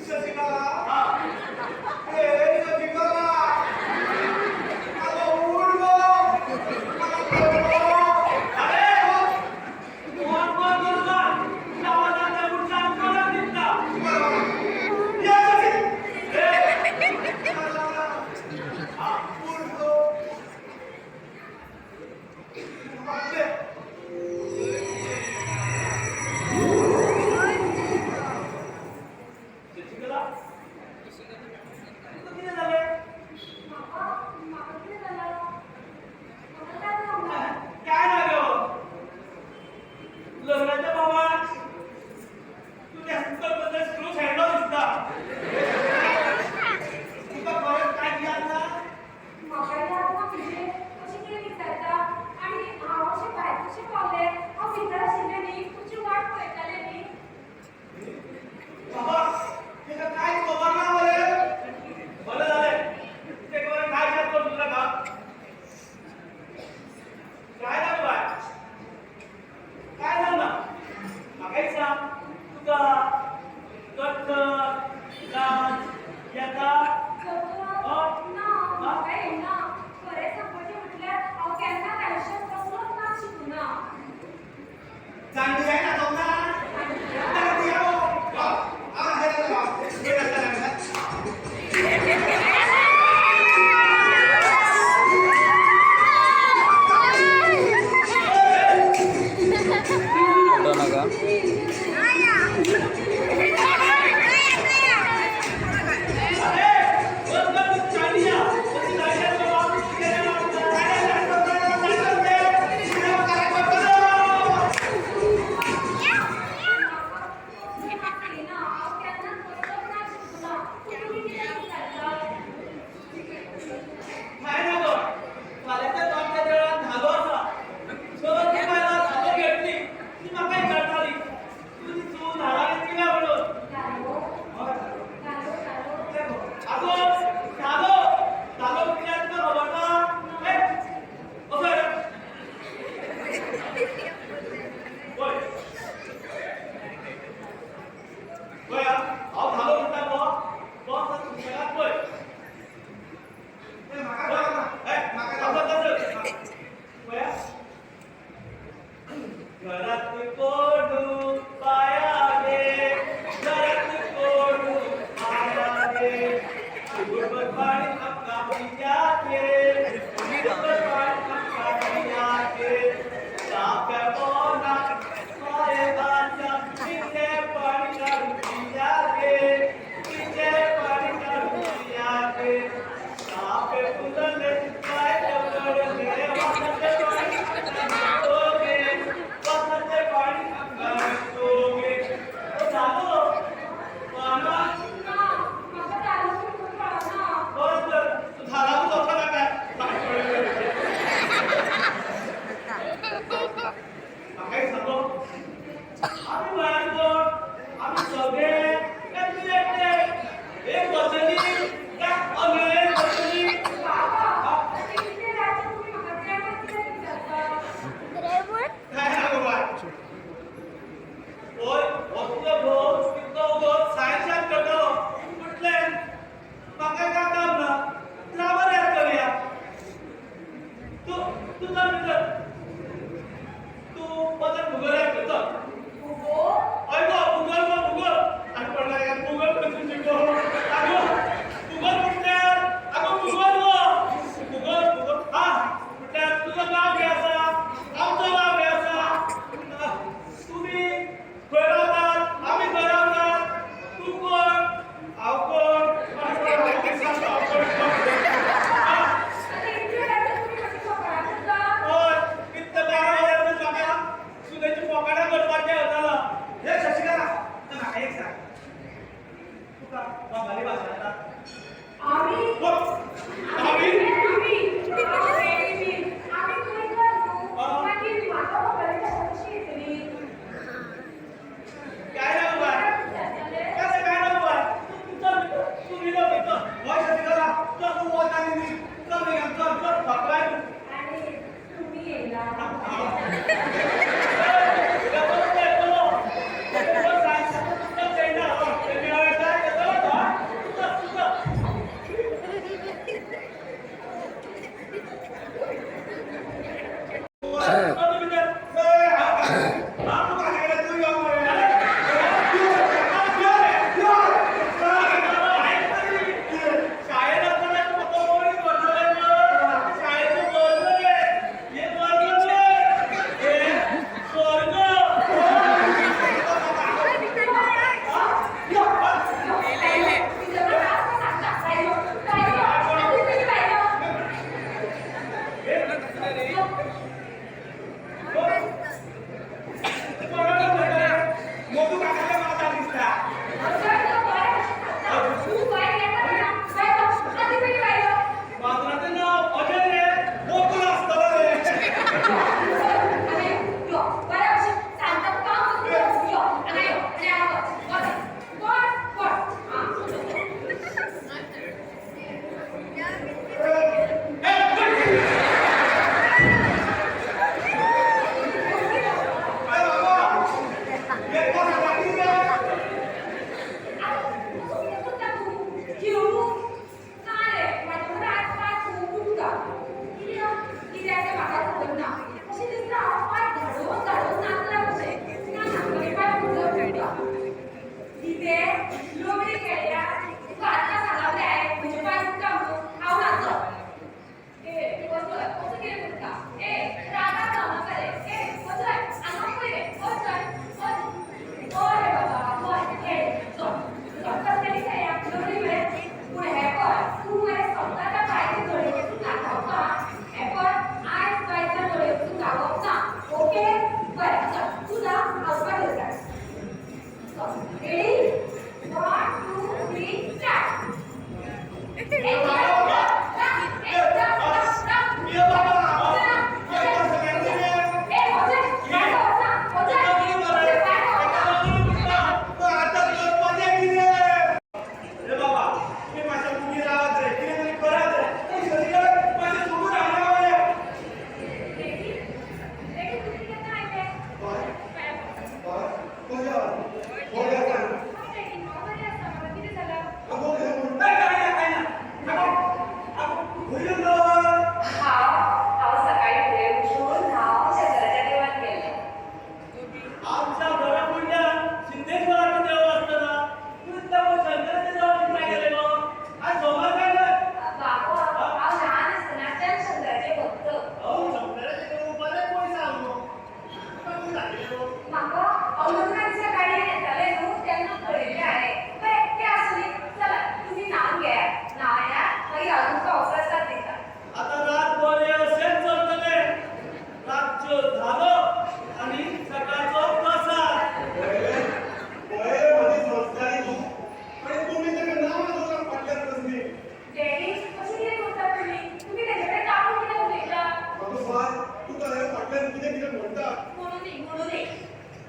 शशिकला.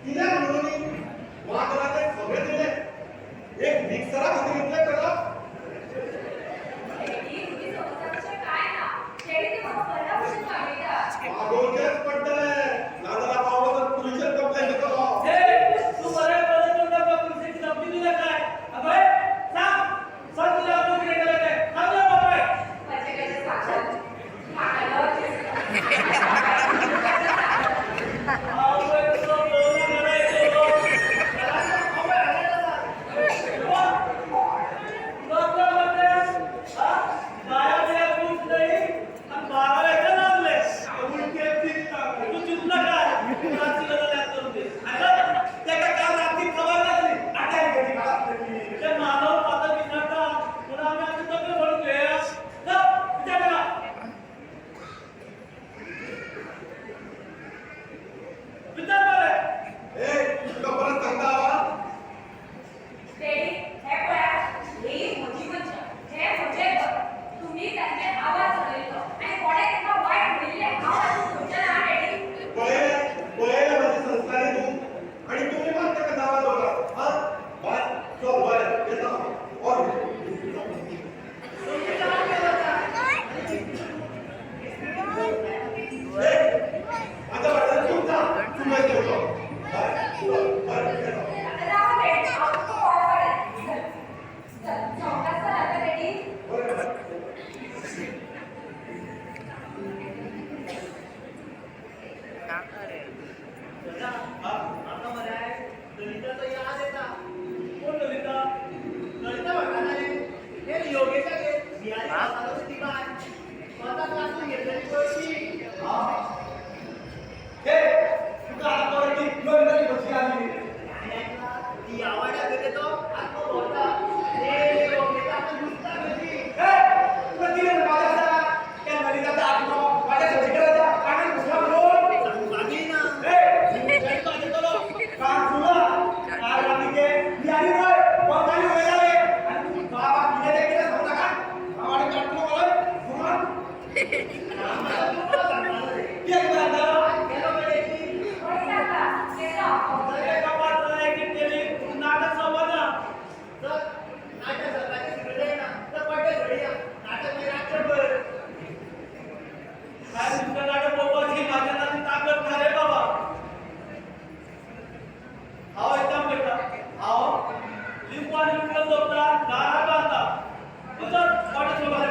कित्याक म्हणून वागला ते सगळें दिलें, एक मिक्सरा खातीर इतलें करप? डॅडी, तुमी समजता तशें कांय ना. डॅडी, ते म्हाका बऱ्या भशेन वागयता. वागोवचेंच पडटलें, नाजाल्यार हांव वचून पुलिशेंत कंप्लेन दितलो. हे, तू बऱ्या बऱ्या तोंडात पुलिसांची धमकी दिल्या काय? अगं ए, सांग सांग, तुझ्या आजोबा कितें केलें तें सांग तुझ्या बापायक. म्हजें कशें सांगतात, म्हाका लज दिसता. आवय, तुजो बोलू करायचो. डॉक्टर हा बाया बिया कुछ नाही आणि 12 वेळा लागले. उलटे चिंता. तू चिंतला काय रात्री गजाल याद करून दे. अगं, त्याका काल रात्री खबर नसली. आता ही घडी घातली. ते मानव पातळ विचारतात म्हणून आम्ही आमची तकली भरून घेऊया. चल, विचार करा. विचार बरं. ए, तुका परत सांगता हांव. डॅडी, हें पळयात, ही म्हजी मनशां, हें म्हजें घर. तुमी तांचेर आवाज चलयलो आनी कोणें तांकां वायट म्हणिल्लें हांव आजून सोडचें ना डॅडी. पळयलें पळयलें म्हजी संस्कारी तूं आनी तुमी मात ताका नांवां दवरात. हा, बाय, चल बरें, येता हांव. ऑर. ए, आतां फाटल्यान तूं जा, तूं मागीर जेवचो. बाय, चल बरें, येता. राव डॅडी, हांव तुका पांय पडत. चल चल, सवकास चल आतां डॅडी. बरें बाय. आता मरे, ललिताचो याद येता. कोण ललिता? ललिता म्हणटा रे, हे योगेशागेर बिहारी घालतालो ती बाय, स्वता क्लासून घेतलेली पळय ती. हे, तुका आता परत ती ललिताची बशी आली. आनी आयकला, ती आवडा घेते तो आत्मो भोंवता. हे योगेशा आतां घुसता कशी. हे, तुका कितें म्हणपाचें आसा? त्या ललिताचा आत्मो माझ्या शशिकलाच्या कानात घुसला म्हणून. सांगपाची ना. हे, कान तुला काल रात्री ते बिहारी न्हय बंगाली उलयताले आनी तूं बाबा कितें तें कितें सांगू नाका. हांव आनी काडटलो पळय म्हणून. कितें सांगता? गेलो कडेन. खंय सांगता, केलो हांव. एका पात्रान ऍक्टिंग केली पूण नाटक सोंपना. चल, नाटक सकाळचें सुरू जायना तर पड्डे घडया. नाटक मागीर रातचें पळय. काय दुसरं नाटक पळोवपाची म्हाज्या नाती ताकद ना रे बाबा. हांव एक काम करता, हांव लिंबू आनी विटल दवरता, दारार बांदता. तूं चल, वाटेर सोडपा.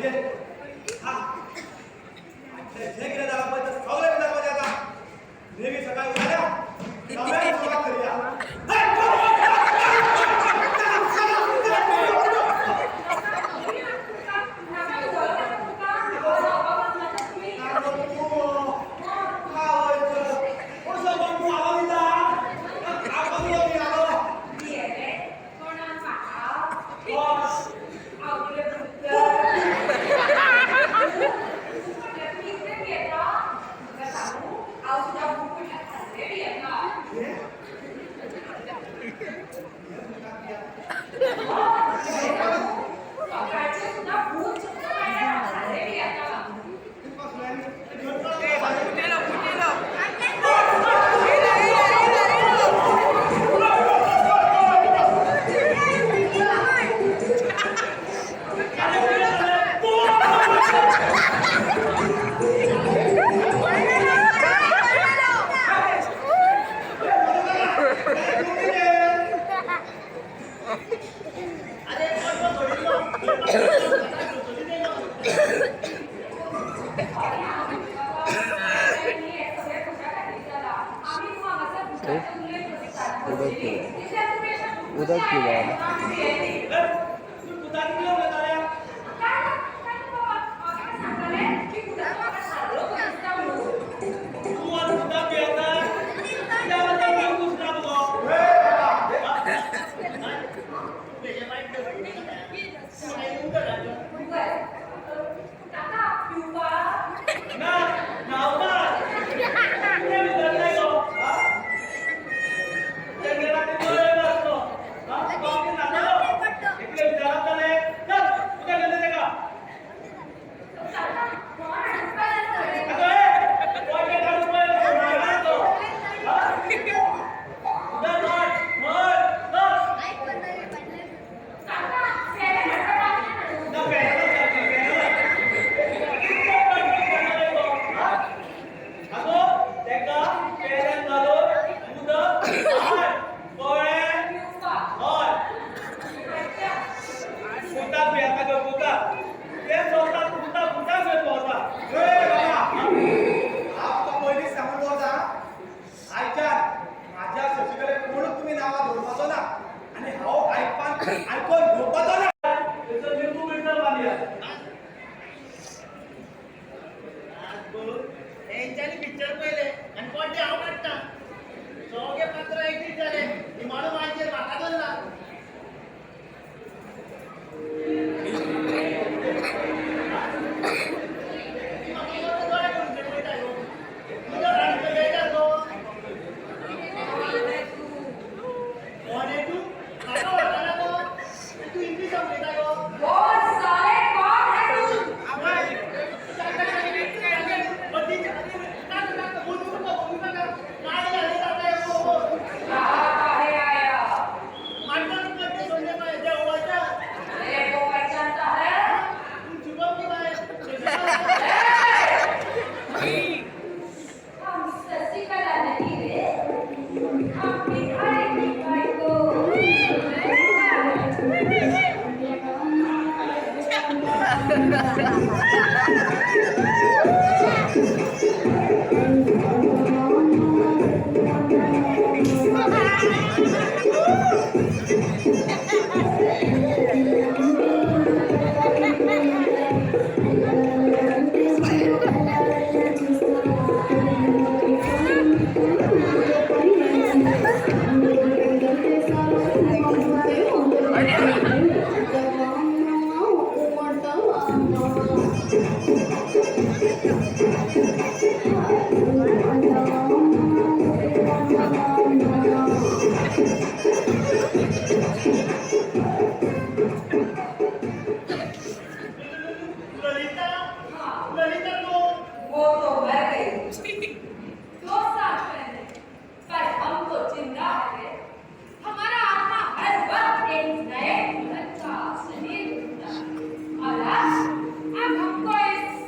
घे. हा जे कितें जालां पळय तें सगळें दाखोवचें आतां. नेवी सकाळी उठल्या सगळ्यांक सुरवात करुया. उदक पिवप. पिक्चर पळयले आनी पड्डे हांव काडटा. सगळे पात्र एकजीट जाले. निमाणो मांचेर म्हाका धरला. नए दुल्हन का शरीर और अब हमको इस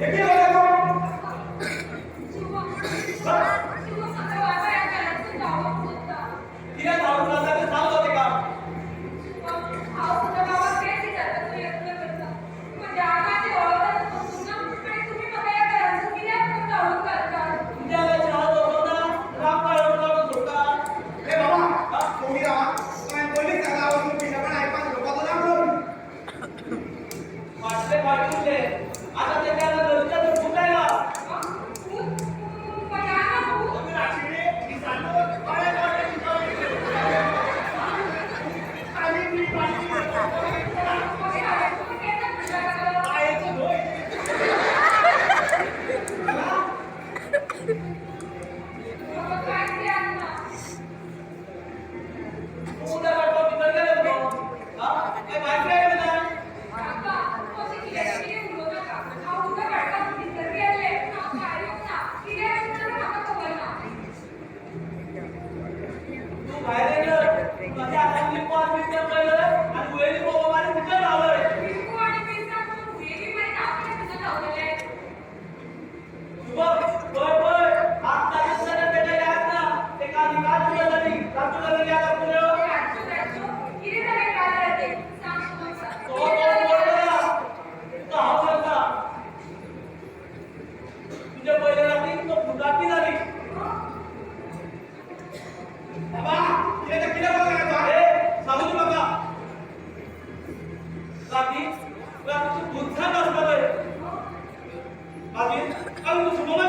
हे कितें करता तूं? म्हाका ह्या घरांतसून धांवप सोदता. कित्याक धांवून घालता तें सांग गो तेका. हांव सुद्दां बाबाक तेंच विचारपाचो यत्न करता. म्हज्या आंगाची वळख वचूंक ना आनी तुमी म्हाका ह्या घरांतसून कित्याक म्हूण धांवून घालतात? तुमच्या आंगाची हळद वचोंक ना, राम काळ काडून सोडटा. ए बाबा, कोमी रावा. तुवें पयलींच सांगलां हांव तूं पिशेपण आयकपाक घेवपाचो ना म्हणून. फाटले फाटी उरले आतां तेच्या आंगार घरच्या तर भूत आयला. भूत? म्हज्या आंगार भूत? मागीर हांवें तुका केन्ना म्हणलां काका? म्हाका कांयच याद ना. तूं उदक हाडपाक भितर गेलें मगो. आं, काय भायर गेलें ना? काका, तूं अशें कित्याचें कितें उलोवं नाका. हांव उदक हाडपाक भितर गेल्लें पूण हांव भायर येवंक ना. कितें जालें तें म्हाका खबर ना. तूं भायर येयलं, म्हज्या हातांतली पांच मिनटां पळयलं आनी वयली बोबो मारीत भितर धांवलय. लिंबू आनी मिरसांग करून हुयेली मारीत हांव कित्याक थंय धांवतलें? शुभम, पळय पळय, आत्तां दिसता तेका याद ना. तेका आनी कालची गजाली, रातच्यो गजाली याद आसतल्यो. रातच्यो रातच्यो कितें जालें काल राती? सांग शुभम सांग. तो तो वळखला. तुका हांव सांगता, तुजे पयले राती तुका भुताटकी जाली. बाबा, कितें तें कितें बोलता तूं? ए, सांगू तूं म्हाका. राती राती तूं भूत सांग आसपाक. मागीर काल तूं शुभमाक